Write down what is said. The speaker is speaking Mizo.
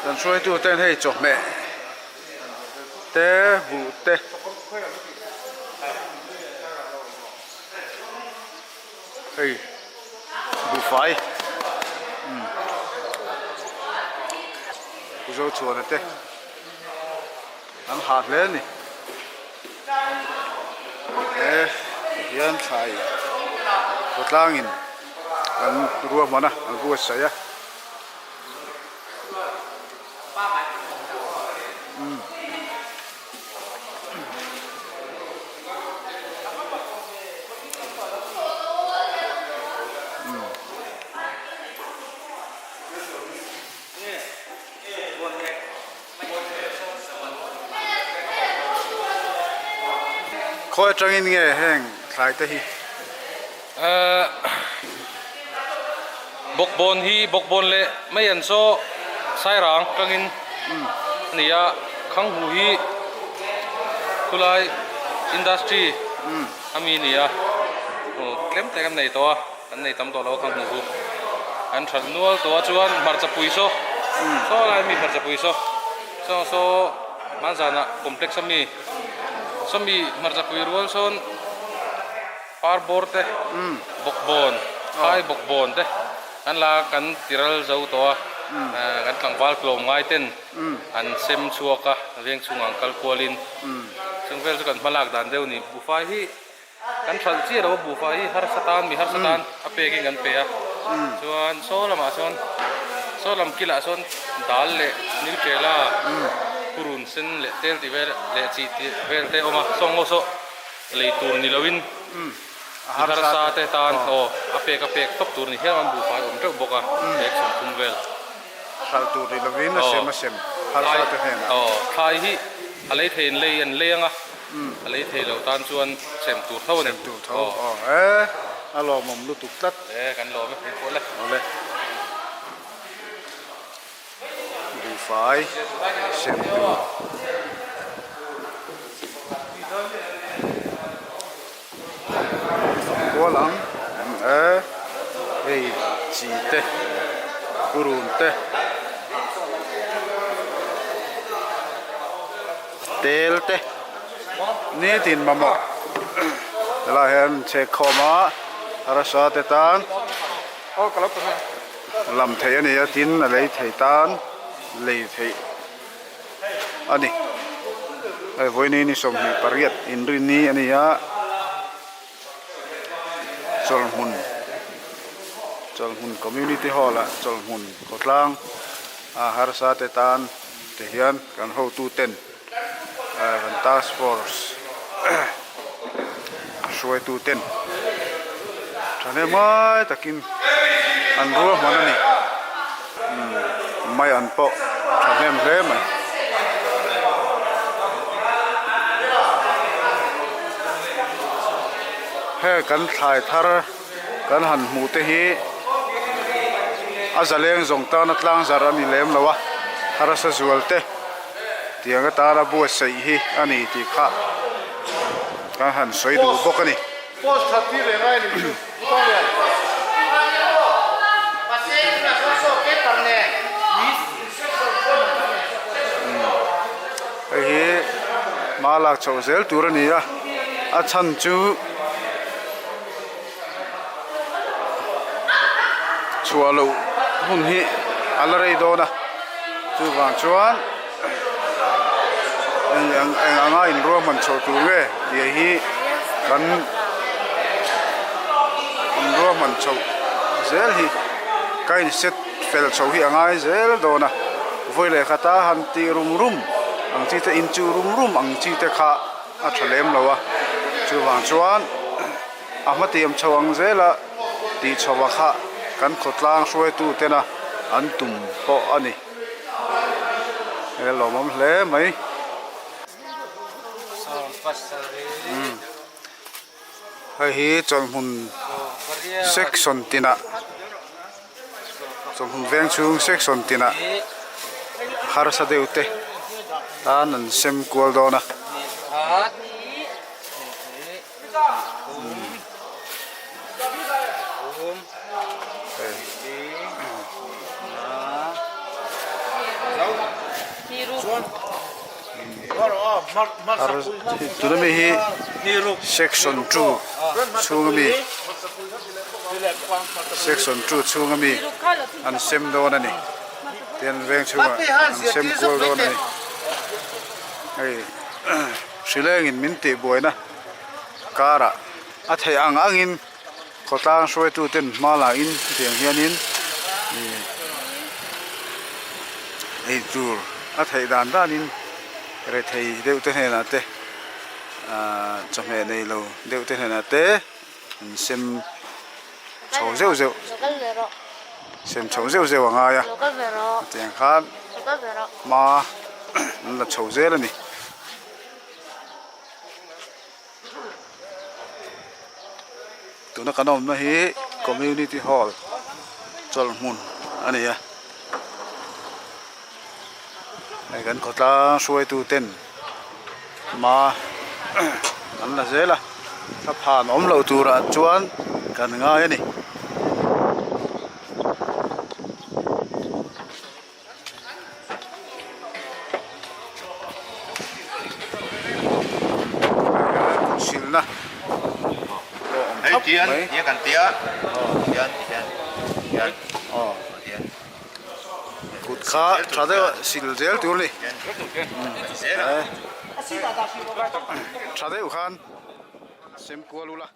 Kan hruaitu ten hei chawhmeh te buh te hei buhfai umm Pu Zochhuana te an hah hle a ni he hian thlai khawtlangin an ruahman a an buatsaih a. Khawi atangin nge heng thlai te hi? Bawkbawn hi bawkbawn leh mai an saw sairang tangin a ni a, Khanghu hi khulai industry a mi a ni a, tlem te kan nei tawh a, kan nei tam tawh lo a Khanghu chu an that nual tawh a chuan hmarcha pui saw saw lai mi hmarcha pui saw saw saw hmanzanah complex a mi sawmi hmarcha pui rual sawn. Par bawr te, bawkbawn, phai bawkbawn te an la kan tiral zo tawh a, kan tlangval tlawm ngai ten an sem chhuak a, veng chhungah an kal kualin chung vel chu kan hma lak dan deuh a ni. Buhfai hi kan hralh chiah lo a, buhfai hi harsa tan mi harsa tan a pekin kan pe a, chuan saw lamah sawn saw lam kilah sawn dal leh nutella purun sen leh tel tih vel leh chi tih vel te a awm a, sawngaw saw. Lei tur ni loin harsa te tan aw a pek a pek tawp tur ni hial an buhfai awm teuh bawk a bag 30 vel. Hralh tur ni lovin a sem a sem harsa te hnenah. Aw thlai hi a lei thei in lei an lei anga a lei thei lo tan chuan sem tur tho a ni. Sem tur tho aw e a lawmawm lutuk tlat. E kan lawm e engpawh le. Awle. Buhfai sem tur. Kual ang e hei chi te purun te tel te nitin mamawh helaiah hian chhek khawm a harsa te tan. Lam theih a ni a tin a lei thei tan lei theih a ni hei vawiin ni 28 inrinni a ni a chawlhmun chawlhmun community hall ah chawlhmun khawtlang a harsa te tan ti hian kan hotu ten kan task force hruaitu ten thahnemai takin an ruahman a ni mai an pawh thahnem hle mai. Heng kan thlai thar kan han hmuh te hi a zaleng zawng tana tlang zarh a ni lem lo a harsa zual te. Tiang atana buatsaih hi a ni tih kha kan han sawi duh bawk a ni. Hei hi hma lak chhoh zel tur a ni a, a chhan chu chhuah loh hun hi a la rei dawn a chuvang chuan eng ang eng anga inruahman chhoh tur nge tih hi kan inruahman chhoh zel hi ka in set fel chhoh hi a ngai zel dawn a vawi leh khat a han tih rum rum ang chi te in chuh rum rum ang chi te kha a tha lem lo a chuvang chuan a hmatiam chho ang zela tih chhoh a kha kan khawtlang hruaitu tena an tum pawh a ni he lawmawm hle mai hei hi chawlhmun section tinah chawlhmun veng chhung section tinah harsa deuh te tan an sem kual dawn a. Tuna mi hi section 2 chhunga mi section 2 chhunga mi an sem dawn a ni tian veng chhungah an sem kual dawn a ni hei hrilengin min tih buaina karah a theih ang angin khawtlang hruaitu ten hma la in hetiang hianin ih eitur a theih dan danin rethei deuh te hnenah te ahh chawhmeh nei lo deuh te hnenah te an sem chho zeuh zeuh sem chho zeuh zeuh a ngai a hetiang khan hma an la chho zel a ni. Tuna kan awmna hi community hall chawlhhmun a ni a hei kan khawtlang hruaitu ten hma an la zel a thlaphan awm loh turah chuan kan ngai a ni. Silna pawh awm thap mai. Kut kha tha deuh a sil zel tur a ni. Tha deuh khan sem kual ula.